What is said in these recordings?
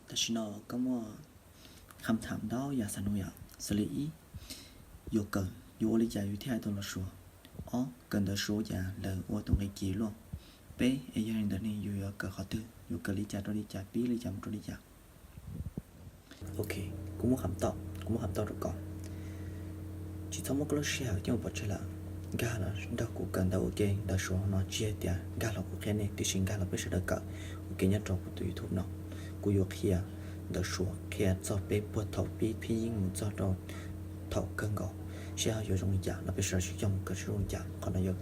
Tam sim no koj muaj kham tham ntau yam xav nug yom. Xws li ib, yuav kawm yuav ua li cas yus thiaj hais tau lus Suav? Ob, kawm ntawv Suav ua cas lawv ua tus nqi kiv luaj? Peb, es yog li ntawd ne yus yuav kawm qhov twg, yuav kawm li cas rau li cas, pib li cas mus rau li cas? Ok, kuv muab kham tau, kuv muab kham tau rau koj. Tsis txhob muab koj lub sij hawm coj mus pov tseg lawm. Nkag los nrog kuv kawm ntawv ua ke, ntawv Suav no tsis yog tias nkag los kuv qhia nej, tiam sis nkag los peb sawv daws kawm ua ke nyob rau kuv tus YouTube no. Kuv yuav qhia ntawv Suav, qhia txog peb puag thaum pib phib yeeb mus txog rau thaum kawg nkaus, seb ho yuav zoo li cas, los peb sawv daws sib cog mus kawm seb zoo li cas. Qhov no yog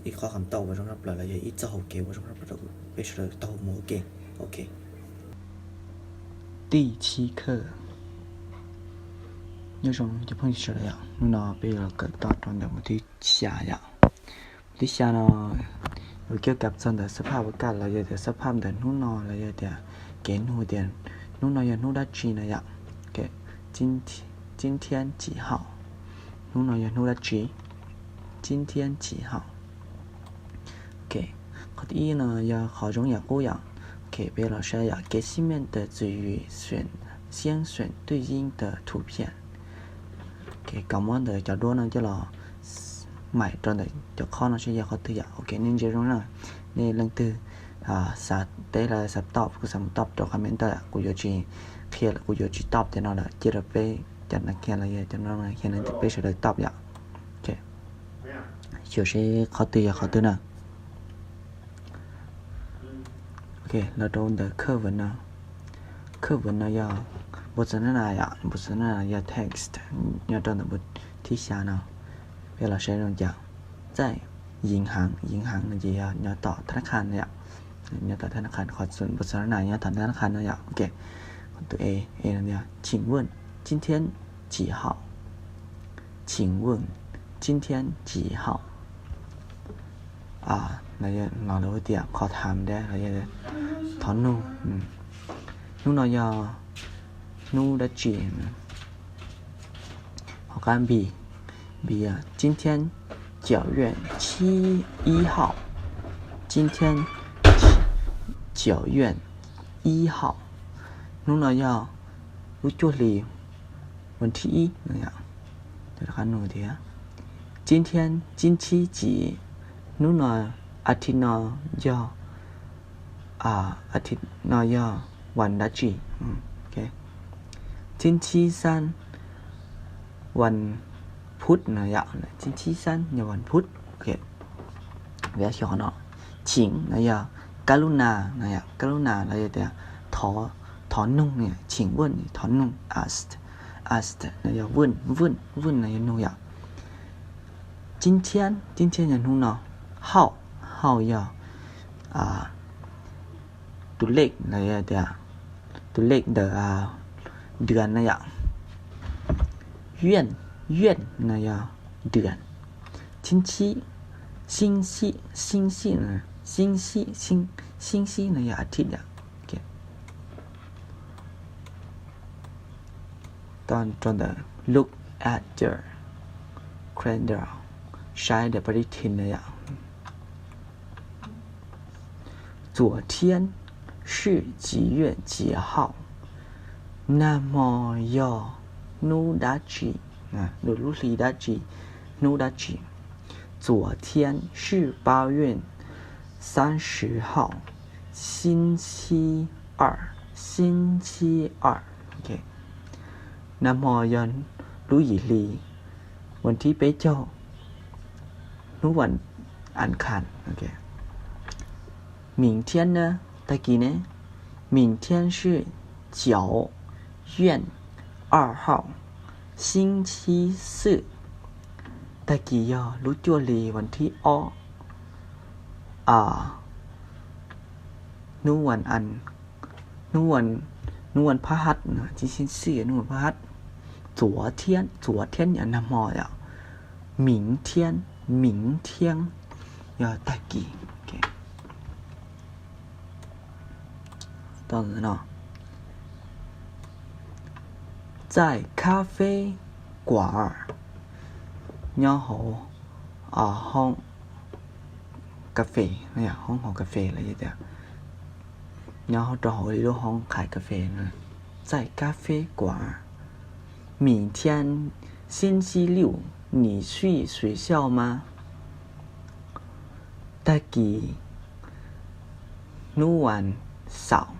ib qhov kham tau uas zoo tshaj plaws los yog ib txoj hau kev uas zoo tshaj plaws rau peb sawv daws taug mus ua ke. Ok. Tij txhib khawj. Nyob zoo cov phooj ywg sawv daws yom, hnub no peb yuav los kawm toj rau ntawm mus thib xya yom. Mus thib xya no, yus coj kab txog ntawm xab phaj ua kaj los yog tias xab phaj ntawm hnub no los yog tias kev nug tias hnub no yog hnub dab tsi no yom. 今天几号? Hnub no yog hnub dab tsi? 今天几号? Qhov thib ib no yog qhov zoo yam qub yom. Ok, peb los saib yom, 给西面的词语选，先选对应的图片。Ok, kom muab ntawm cov duab no coj los maim rau ntawm cov qhov no seb yog qhov twg yom. Ok, nej ntsia zoo na, nej leej twg xav teb los xav toj, kuv xav mus toj rau qhov me ntawd, kuv yuav tsis qhia, kuv yuav tsis toj cov no lawm, cia rau peb cov no qhia los yog cov no qhia, peb sawv daws toj yom. Xyuas seb qhov twg yog qhov twg na. Ok, los rau ntawm khawj vwm no. Khawj vwm no yog npus xas nas na yom, npus xas nas na yog text nyob rau ntawm npus thib xya no. Peb los saib zoo cas. Txaij, yim hav, yim hav no ces yog nyob tom thab nab qhas no yom. Nyob tom thab nab qhas, qhov npus xas nas na nyob tom thab nab qhas no yom. Ok, qhov tus e, e no yog 请问今天几号? 请问今天几号? Los lawv hu tias qhov tham dab los yog thov nug. Hnub no yog hnub dab tsi? Hauv qab npis, npis yog 今天九月初一号. 今天九月初一号. Hnub no yog lub cuaj hli, vas thib ib no yom. Qab nug tias 今天星期几? Hnub no, a thib no yog, a thib no yog vas dab tsi? 星期三, vas phut no yom. 星期三 yog vas phut. Vim xyov qhov no, 请 no yog กรุณา no yom, กรุณา los yog tias thov nug, 请问 thov nug, ask, ask no yog 问, 问, 问 no yog nug yom. 今天, 今天 yog hnub no, 号, 号 yog tus lej los yog tias tus lej ntawm ntws no yom. 月, 月 no yog ntws. 星期, 星期, 星期, 星期, 星期 no yog a thib yom. Toj rau ntawm look at the calendar, saib the bulletin no yom. 昨天是几月几号? Nag hmo yog hnub dab tsi? Nws lub hli dab tsi? Hnub dab tsi? 昨天是八月三十号, 星期二, 星期二. Nag hmo yog lub yim hli, vas thib peb caug, hnub vas ankhan. 明天呢? Tag kis ne? 明天是九月二号, 星期四. Tag kis yog lub cuaj hli, vas thib ob, hnub vas, hnub vas phab hab, hnub vas phab hab. 昨天, 昨天 yog nag hmo yom. 明天, 明天 yog tag kis. 在咖啡馆, nyob hauv hoob kas fes, hoob haus kas fes los yog tias Nyob rau hauv ib lub hoob qhais cà phê, 在咖啡馆. 明天星期六你去学校吗? Tag kis hnub vas xaum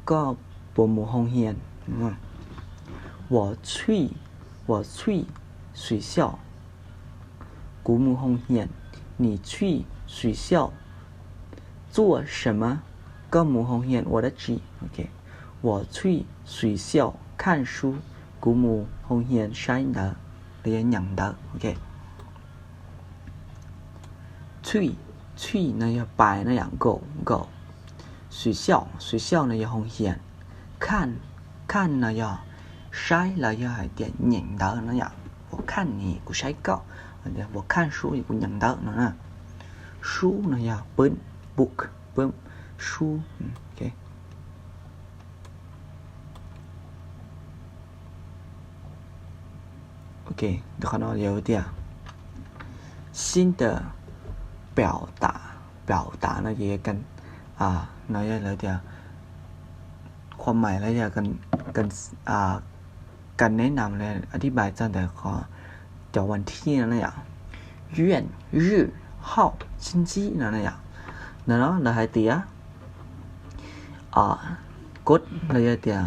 koj puas mus hoo hias? 我去, 我去学校, kuv mus hoo hias. 你去学校做什么? Koj mus hoo hias ua dab tsi? 我去学校看书, kuv mus hoo hias saib ntawv los yog nyeem ntawv. 去, 去 no yog pais no yom, go, go. 学校, 学校 no yog hoo hias. 看, 看 no yog saib los yog hais tias nyeem ntawv no yom. 我看你, kuv saib koj. 我看书, kuv nyeem ntawv no na. 书 no yog pw, book, pw, 书. Qhov no yog tias 新的表达, 表达 no ces no yog lawv tias khuam mais los yog การแนะนำ los อธิบาย txog ntawm qhov cov vas thib no na yom. 月, 日, 号, 星期 no na yom. Ntawm no lawv hais tias กฎ los yog tias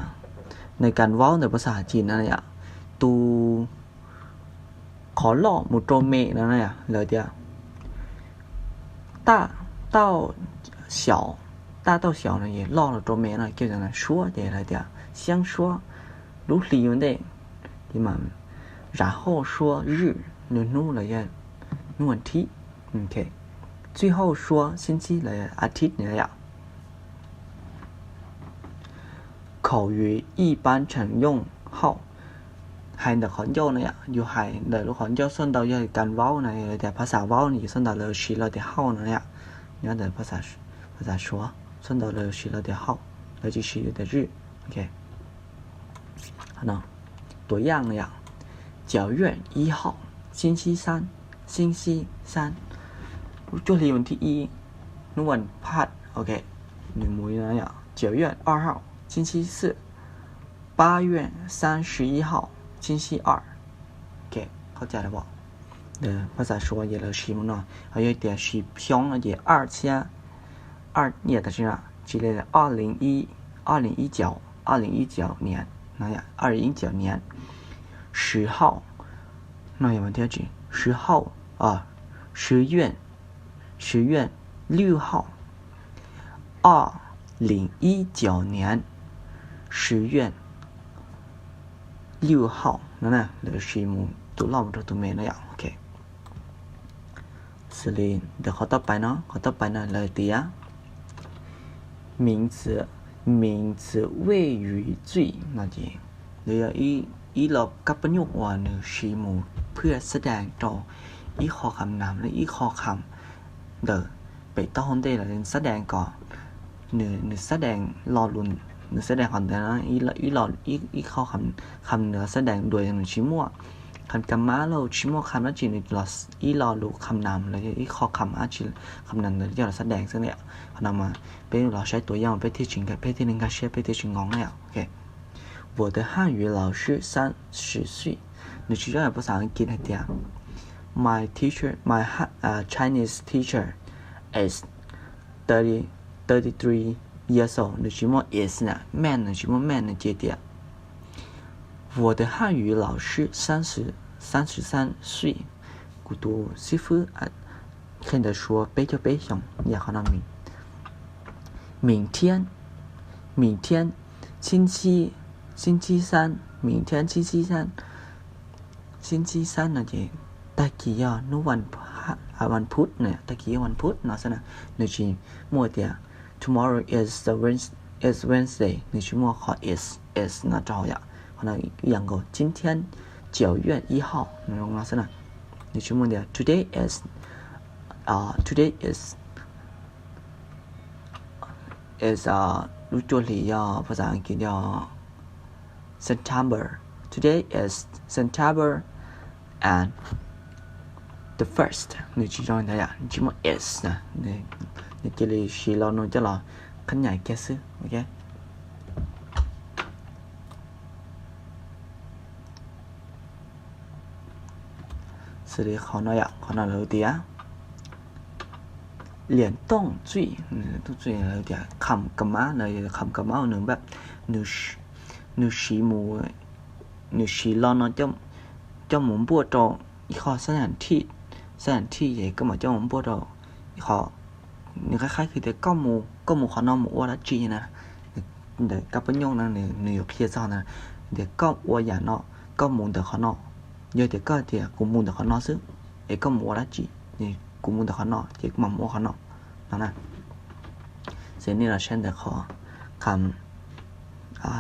ในการเว้า ntawm phas xas Chin no na yom, tus qhov loj mus rau me no na yom, lawv tias 大到小, 大到小 no ces loj los rau me no, 说 ces lawv tias 先说, lub hli ua ntej, ces mas 然后说日, nws hnub los yog hnub vas thib, 最后说星期 los yog a thib no yom. 口语一般常用号, hais ntawm qhov ncauj no yom, yus hais ntawm lub qhov ncauj xub ntau yog การเว้า no, tias phas xas เว้า no ces xub ntau lawv siv lo tias 号 no yom. Nyob ntawm phas xas Suav xub ntau lawv siv lo tias 号, lawv tsis siv tias 日. ตัวอย่าง no yom, 九月一号, 星期三, 星期三, lub cuaj hli vas thib ib, hnub vas phaj, ok, nws mus li no yom, 九月二号, 星期四, 八月三十一号, 星期二. Ok, qhov cai lawm. Phas xas Suav ces lawv siv mus no, ho yog tias siv xyoo no ces 二千, 二, tam sim no tsis li 二零一, 二零一九, 二零一九年, 二零一九年, 十号, no yog vas thib tsi, 十号, 十月, 十月六号, 二零一九年十月六号 no na, lawv siv mus tus loj mus rau tus me no yom, ok. Xws li ntawm qhov toj pais no, qhov toj pais no lawv tias 名词, 名词谓语句 no ces lawv yog ib lo kab paj nyuj uas nws siv mus phiaj xab dees rau ib qho kham nam los ib qho kham ntawm pem taub hau ntej los xab dees kom nws, nws xab dees lo lus, nws xab dees qhov ntawd ib qho kham nws xab dees dua nws tsis muaj kham ka mab los tsis muaj kham dab tsi, nws los ib lo lus kham nam los yog ib qho kham dab tsi, kham nam ntawd coj los xab dees xwb na yom. Qhov no mas peb los saib tua yaj peb thiaj tsis, peb thiaj li nkag siab, peb thiaj tsis ngoo na yom, ok. 我的汉语老师三十岁. Nws tsis tau hais phas xas Askiv hais tias my teacher, my Chinese teacher is thirty, thirty three years old, nws tsis muaj is na, แม่ nws tsis muaj แม่ nws ces tias 我的汉语老师三十, 三十三岁, kuv tus xib fwb qhia ntawv Suav peb caug peb xyoos yam qhov no. 明天, 明天, 星期, 星期三, 明天星期三, 星期三 no ces tag kis yog hnub vas phut na, tag kis yog vas phut no xwb na, nws tsis muaj tias tomorrow is the Wednes-, is Wednesday, nws tsis muaj qhov is, is no rau yom. Qhov no ib yam nkaus, 今天九月一号 no xwb na, nws tsis muaj tias today is, today is, is, lub cuaj hli yog phas xas Askiv yog September, today is September and the first, nws tsis zoo ntawd yom, tsis muaj is na, nws cia li siv lo no coj los qhab nyaim kiag xwb, ok. Xws li qhov no yom, qhov no lawv tias liam tooj txuj, tooj txuj lawv tias kham ka mab, kham ka mab nws, nws siv mus, nws siv lo no coj mus npuaj rau ib qho xab yam thij, xab yam thij ces koj mam coj mus npuaj rau ib qho. Nws qhib qhib tias koj mus, koj mus qhov no mus ua dab tsi na. Ntawm kab poj nyooj no nws yuav qhia txog ntawd tias koj ua yam no, koj mus ntawm qhov no. Yog tias koj tias kuv mus ntawm qhov no xwb, es koj mus ua dab tsi? Kuv mus ntawm qhov no ces kuv mam mus ua qhov no no na. Ces nej los saib ntawm qhov kham,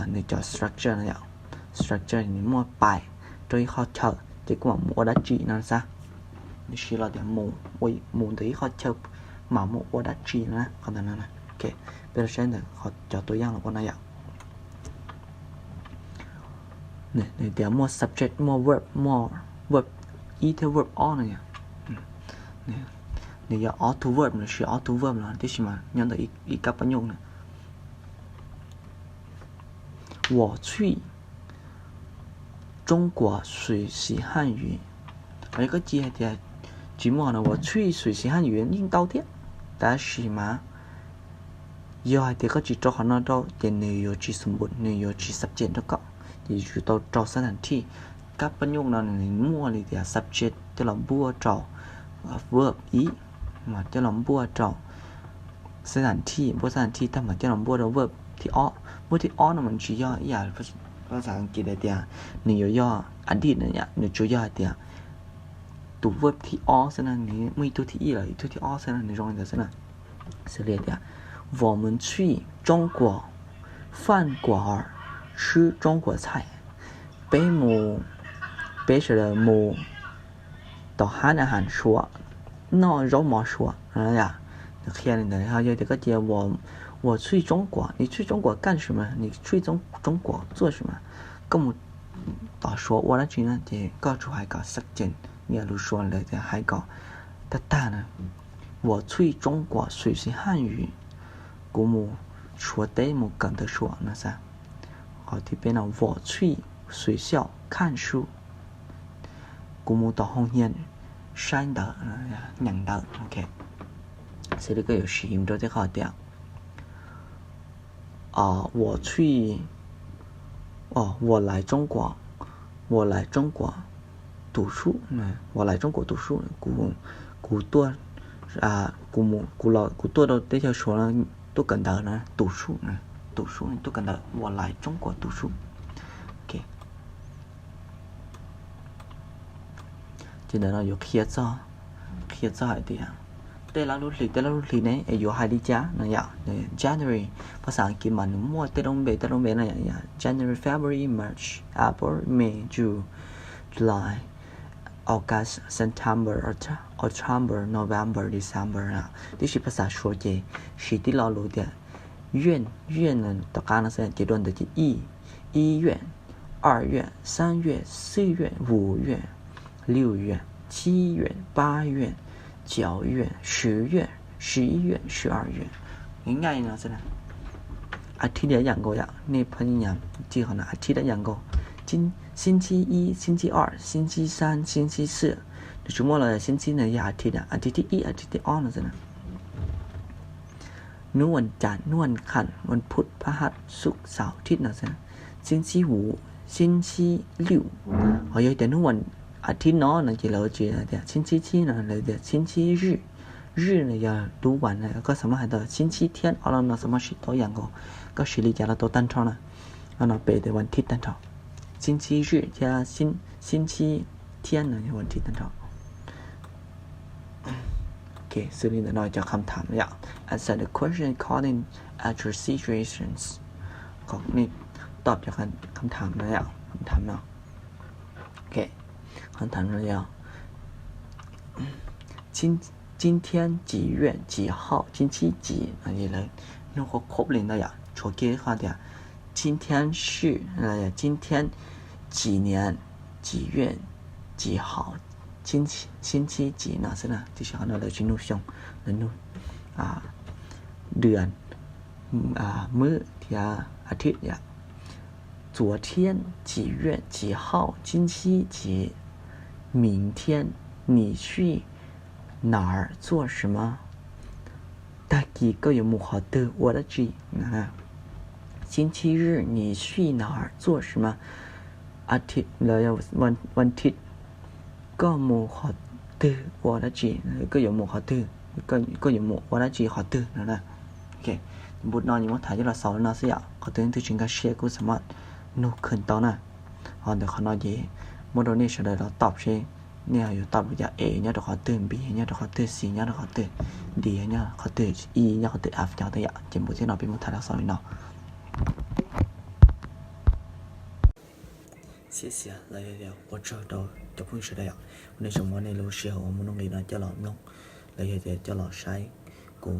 nws cov structure no yom, structure nws muaj pais rau ib qho chaw ces kuv mam mus ua dab tsi no xwb. Nws siv los tias mus ntawm ib qho chaw mam mus ua dab tsi no, qhov ntawd no. Peb los saib ntawm cov tua yaj los ua no yom. Nws tias muaj subject, muaj verb, muaj verb ib thiab verb ob no. Nws yog ob tug verb, nws siv ob tug verb no, tiam sis mas nyob ntawm ib kab poj nyooj na. 我最中国式汉语 Koj cia hais tias tsis muaj no, 我最中国式汉语 yeej tau thiab, tab sis mas yog hais tias koj tsis rau qhov no rau ces nws yuav tsis xu npus, nws yuav tsis subject rau koj, ces yuav tsum tau rau xab thas thij. Kab poj nyooj no nws muaj li tias subject coj los npuaj rau verb ib, mas coj los npuaj rau xab thas thij, npuaj xab thas thij tag mas coj los npuaj rau verb thib ob. Verb thib ob no mas tsis yog ib yam phas xas Askiv hais tias nws yuav yog อดีต na yom, nws tsuas yog hais tias tus verb thib ob xwb na, nws muaj ib tug thib ib los ib tug thib ob xwb na, nws zoo li ntawd xwb na. Xws li tias 我们去中国饭馆吃中国菜, peb mus, peb sawv daws mus tom hab na has Suav, noj zaub mov Suav. Nws qhia li ntawd, yog tias koj cia 我去中国, 你去中国干什么, 你去中国做什么, koj mus tom Suav ua dab tsi na, ces koj tsuas hais kom xab ces nias lus Suav lawv tias hais kom tag tag na, 我去中国学习汉语, kuv mus Suav teb mus kawm ntawv Suav no xwb. Qhov thib peb no 我去学校看书, kuv mus tom hoo hias saib ntawv, nyeem ntawv. Xws li koj yuav siv rau tej qhov tias 我去, 我来中国读书, 我来中国读书, kuv tuaj, kuv los kuv tuaj rau teb chaws Suav no tuaj kawm ntawv na, 读书, 读书, tuaj kawm ntawv, 我来中国读书. Ces ntawm no yuav qhia txog, qhia txog hais tias tej lub hlis, tej lub hlis ne es yuav hais li cas no yom. January, phas xas Askiv mas nws muaj tej lub npe, tej lub npe no yom, January, February, March, April, May, June, July, August, September, October, November, December na. Tiam sis phas xas Suav ces siv tib lo lus tias 月, 月 no tom qab no xwb ces dua ntawd ces 一, 一月, 二月, 三月, 四月, 五月, 六月, 七月, 八月, 九月, 十月, 十一月, 十二月. Nws nyaj no xwb na. อาทิตย์ ib yam nkaus yom, nej pheej nyam txij qhov no, อาทิตย์ ib yam nkaus. 星期一, 星期二, 星期三, 星期四. Nws tsis muaj los 星期 no yog อาทิตย์ na, อาทิตย์ที่หนึ่ง, อาทิตย์ที่สอง no xwb na. วันจันทร์, วันอังคาร, วันพุธ, พฤหัส, ศุกร์, เสาร์, อาทิตย์ no xwb na. 星期五, 星期六. Ho yog tias hnub วันอาทิตย์ no no ces lawv tsis tias 星期七 no, lawv tias 星期日. 日 no yog lub vas na, koj xav muab hais tau 星期天 ob lo no xav muab siv tau yam nkaus, koj siv li cas los tau tag nrho na. Ob no peb tias วันอาทิตย์ tag nrho. 星期日 thiab 星期天 no yog วันอาทิตย์ tag nrho. Xws li ntawm no cov kham tham yom, answer the question according to your situations. Kom nej teb cov kham tham no, kham tham no. Kham tham no yog 今天几月几号, 星期几 no, hnub qhov qhov li ntawd yom, tshuav kiag qhov tias 今天是, 今天 几年几月几号, 星期几 no xwb na, tiam sis qhov no lawv tsis nug xyoo, lawv nug เดือน, Mus thiab อาทิตย์ yom. 昨天几月几号？星期几？明天你去哪儿做什么？ Tag kis koj yuav mus qhov twg ua dab tsi? 星期日你去哪儿做什么？ วันอาทิตย์ koj mus qhov twg ua dab tsi? Koj yuav mus qhov twg? Koj yuav mus ua dab tsi qhov twg no na? Npus no ces muab tham coj los xaus li no xwb yom. Qhov twg twg tsis nkag siab kuj xam maj nug khwv tau na. Ho ntawm qhov no ces muab rau nej sawv daws los tau seb nej yuav tau yam es nyob rau qhov twg, npis nyob rau qhov twg, xis nyob rau qhov twg, dis nyob qhov twg, i nyob qhov twg, af nyob qhov twg yom. Ces npus tib no peb muab tham los xaus li no. Xiab xias los yog tias ua tsaug rau cov phooj ywg sawv daws yom, uas nej tseem muab nej lub sij hawm uas muaj nuj nqis no coj los mloog los yog tias coj los saib kuv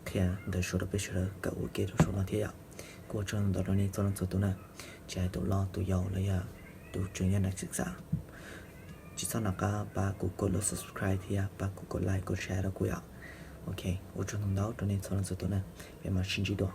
qhia ntawv Suav rau peb sawv daws kawm ua ke rau saum no thiab yom. Kuv ua tsaug ntau rau nej txhua leej txhua tus na, tsis hais tus loj tus yau los yog tus tseem yog nam tseem xav, tsis txhob nco qab pab kuv kov lub subscribe thiab pab kuv kov like kov share rau kuv yom. Ok, ua tsaug ntau ntau rau nej txhua leej txhua tus na, peb mam sib ntsib dua.